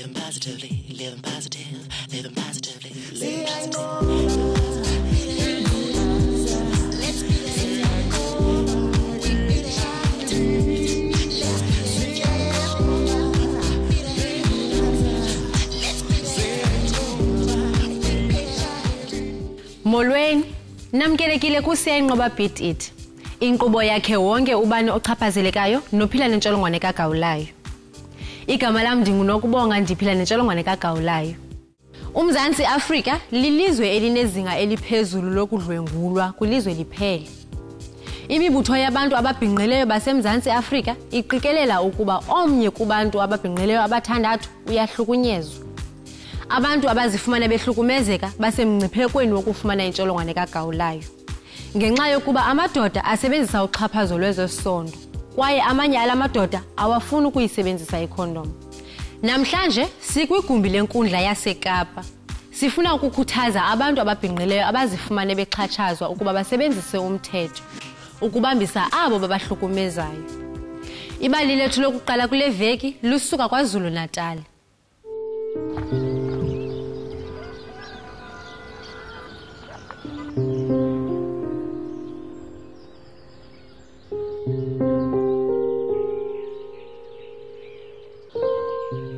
Living positively, living positive, living positively, living positive. Molweni, namkelekile kuSiyayinqoba Beat It. Inkqubo yakhe wonke ubani ochaphazelekayo nophila nentsholongwane kagawulayo. Igama lam ndinguNokubonga, ndiphila nentsholongwane kagawulayo. UMzantsi Afrika lilizwe elinezinga eliphezulu lokudlwengulwa kwilizwe liphela. Imibutho yabantu ababhinqileyo baseMzantsi Afrika iqikelela ukuba omnye kubantu ababhinqileyo abathandathu uyahlukunyezwa. Abantu abazifumana behlukumezeka basemngciphekweni wokufumana intsholongwane kagawulayo. Ngenxa yokuba amadoda asebenzisa uxhaphazo lwezesondo, kwaye amanye ala madoda awafuni ukuyisebenzisa ikhondom. Namhlanje sikwigumbi lenkundla yaseKapa. Sifuna ukukhuthaza abantu ababhinqileyo abazifumane bexhatshazwa ukuba basebenzise umthetho ukubambisa abo babahlukumezayo. Ibali lethu lokuqala kule veki lusuka KwaZulu Natal.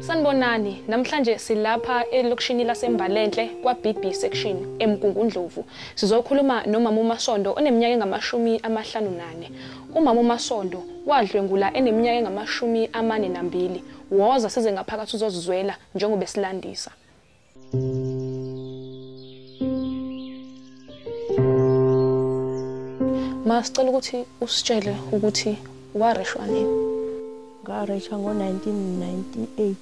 Sanibonani, namhlanje silapha elokishini laseMbalenhle kwa-BB section eMgungundlovu. Sizokhuluma nomama uMasondo oneminyaka engama-54. Umama uMasondo wadlwengula eneminyaka engama-42. Woza size ngaphakathi uzozizwela njengoba esilandisa. Masicela ukuthi usitshele ukuthi wareshwa nini? Ngareshwa ngo-1998.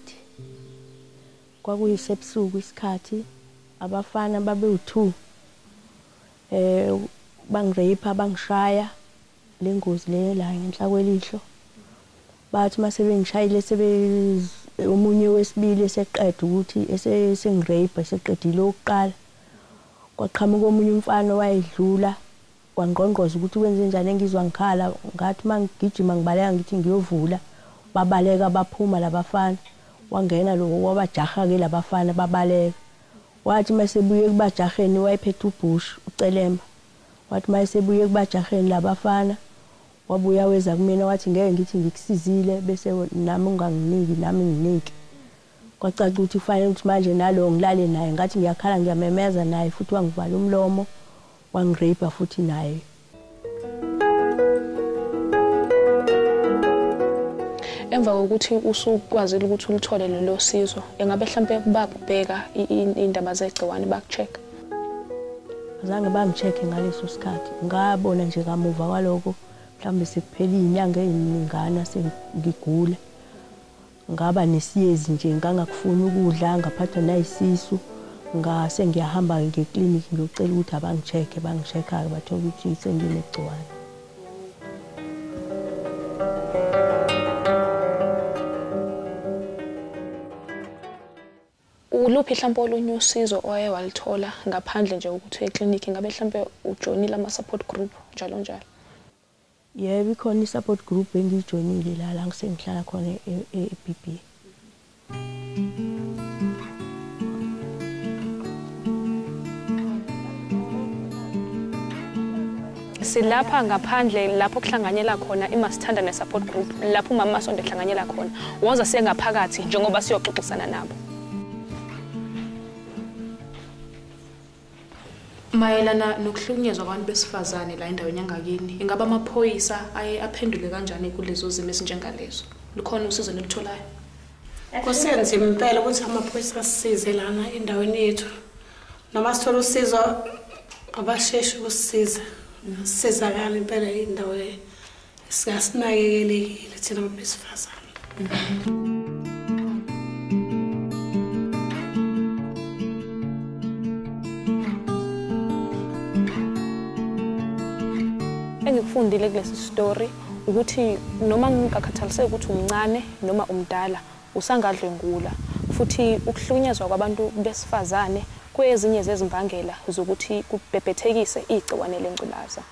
Kwakuyisebusuku isikhathi, abafana babewu-2 bangirape, bangishaya le ngozi le la ngenhla kwelihlo. Bathi mase bengishayile sebe omunye wesibili eseqeda ukuthi esengirape eseqedile okokuqala, kwaqhamuka omunye umfana owayedlula wangqongqoza ukuthi kwenze njani, engizwa ngikhala. Ngathi mangigijima ngibaleka ngithi ngiyovula, babaleka baphuma labafana. Wangena lo wabajaha ke labafana babaleka. Wathi masebuye kubajaheni wayephethe ubush ucelemba. Wathi masebuye kubajaheni labafana wabuya weza kumina wathi ngeke ngithi ngikusizile bese nami unganginiki nami nginiki. Kwacaca ukuthi kufanele ukuthi manje nalo ngilale naye. Ngathi ngiyakhala ngiyamemeza naye futhi wangivala umlomo wangirape futhi naye. Emva kokuthi usukwazile ukuthi ulithole lelo sizo, engabe mhlambe bakubheka indaba zegciwane bakucheck? Azange bangicheck ngaleso sikhathi. Ngabona nje kamuva kwaloko mhlawumbe sekuphela izinyanga eziningana sengigula. Ngaba nesiyezi nje, ngangakufuni ukudla, ngaphathwa nayisisu. Ngase ngiyahamba ngeklinikhi ngiyocela ukuthi abangicheck, bangichecka bathola ukuthi senginegciwane. Uluphi mhlawumbe olunye usizo oye walithola ngaphandle nje ukuthi eklinikhi? Ngabe mhlawumbe ujoyinile ama-support group njalo njalo? Yebo, ikhona i-support group engiyijoyinile la ngisengihlala khona e-BB. Silapha ngaphandle lapho kuhlanganyela khona iMasithanda ne-support group, lapho umama Masondo ehlanganyela khona. Woza siye ngaphakathi njengoba siyoxoxisana nabo. Mayelana nokuhlukunyezwa kwabantu besifazane la endaweni yangakini, ingabe amaphoyisa aye aphendule kanjani kulezo zimo ezinjengalezo? Lukhona usizo nilitholayo? Kusenzima impela ukuthi amaphoyisa asisize lana endaweni yethu. Noma sithola usizo abasheshi ukusisiza. Sizakala impela indawo le singasinakekelekile thina abantu besifazane. Engikufundile kulesi story ukuthi noma ngingakhathaliseki ukuthi umncane noma umdala usangadlwengula, futhi ukuhlukunyezwa kwabantu besifazane kwezinye zezimbangela zokuthi kubhebhethekise igciwane lengculaza.